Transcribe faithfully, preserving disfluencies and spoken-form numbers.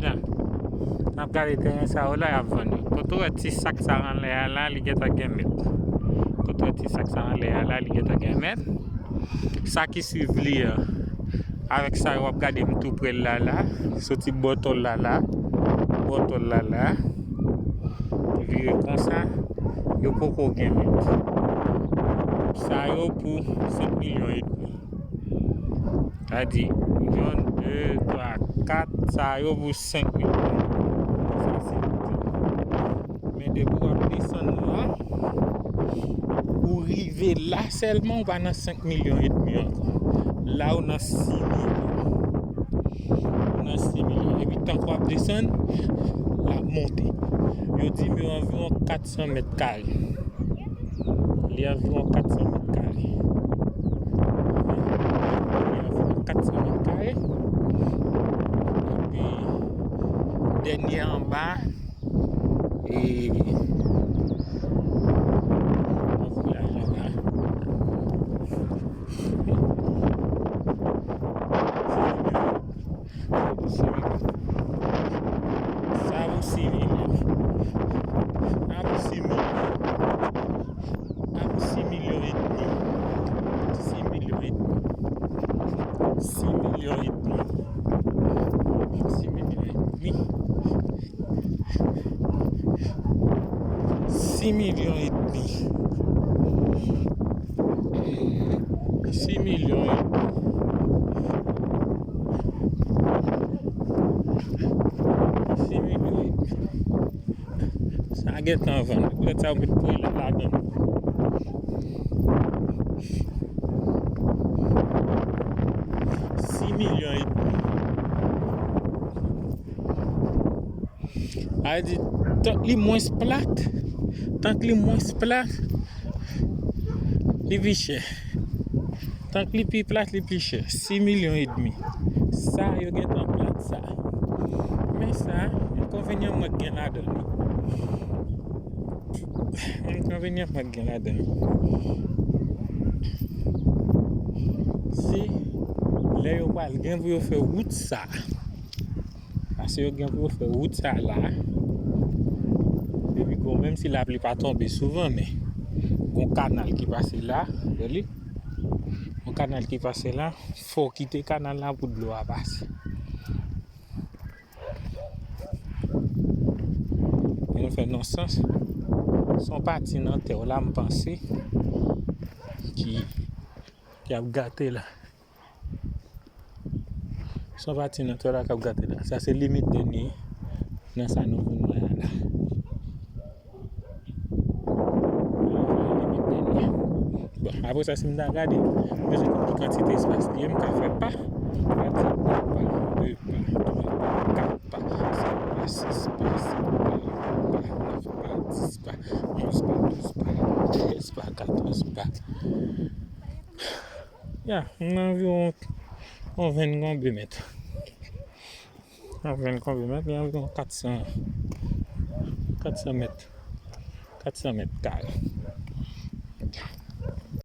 N ap gade teren sa yo la, y ap vann yo. Kote w wè ti sak sa anlè a la, li gentan gen mèt. Kote w wè ti sak sa anlè a la, li gentan gen mèt. Sa ki swiv li an, avèk sa yo w ap gade m tou pre l la la, soti bò tòl la la, bò tòl la la, vire konsa, yo poko gen mèt. Sa yo pou senk milyon edmi. Sa di, yonn, de, twa, kat, sa yo pou senk milyon. Sa se kote. Men depi w ap desann la, ou rive la sèlman, ou pa nan senk milyon edmi ankò. La, ou nan sis milyon. Ou nan sis milyon. Epi tankou w ap desann, l ap monte. Yo di m yo anviwon kat san mèt kare. Li anviwon kat san mèt kare. Li anviwon kat san mèt kare. Epi, dènye anba, e, anvi lajan la. Sa pou sis milyon. Sa pou sis milyon. Sa pou sis milyon. Sa pou sis milyon edmi. Sis milyon edmi. Sis milyon edmi. Sis milyon edmi. Sis milyon edmi. Sis milyon edmi. Sis milyon edmi. Sa gentan vann. Pou lè sa yo met prelè ladan. Sis milyon edmi. Sa vle di, tank li mwens plat, tank li mwens plat, li pi chè. Tank li pi plat, li pi chè. Sis milyon edmi. Sa yo gentan plat sa. Men sa, enkonvenyan mwen k gen ladan li. Enkonvenyan mwen k gen ladan li. Se lè yo pral gen pou yo fè wout sa. Paske yo gen pou yo fè wout sa la. Epi gon, menm si lapli pa tonbe souvan, men gon kanal ki pase la, wè li? Gon kanal ki pase la, fò w kite kanal la pou dlo a pase. Pou nou fè non sans, se yon pati nan tè w la, m panse, ki, ki ap gate la. Se yon pati nan tè w la k ap gate la. Sa se limit dènye nan sa nou vin wè a la. Limit dènye. Bon, apre sa, si m ta gade, m bezwen konn ki kantite espas li ye, m ka fè pa. M ka di, pa, de pa, twa pa, kat pa, senk pa, sis pa, sèt pa, uit pa, nèf pa, dis pa, onz pa, douz pa, trèz pa, katòz pa. Ya, m nan anviwon yon venn konbyen mèt. Yon venn konbyen mèt? Li anviwon kat san, kat san mèt. Kat san mèt kare.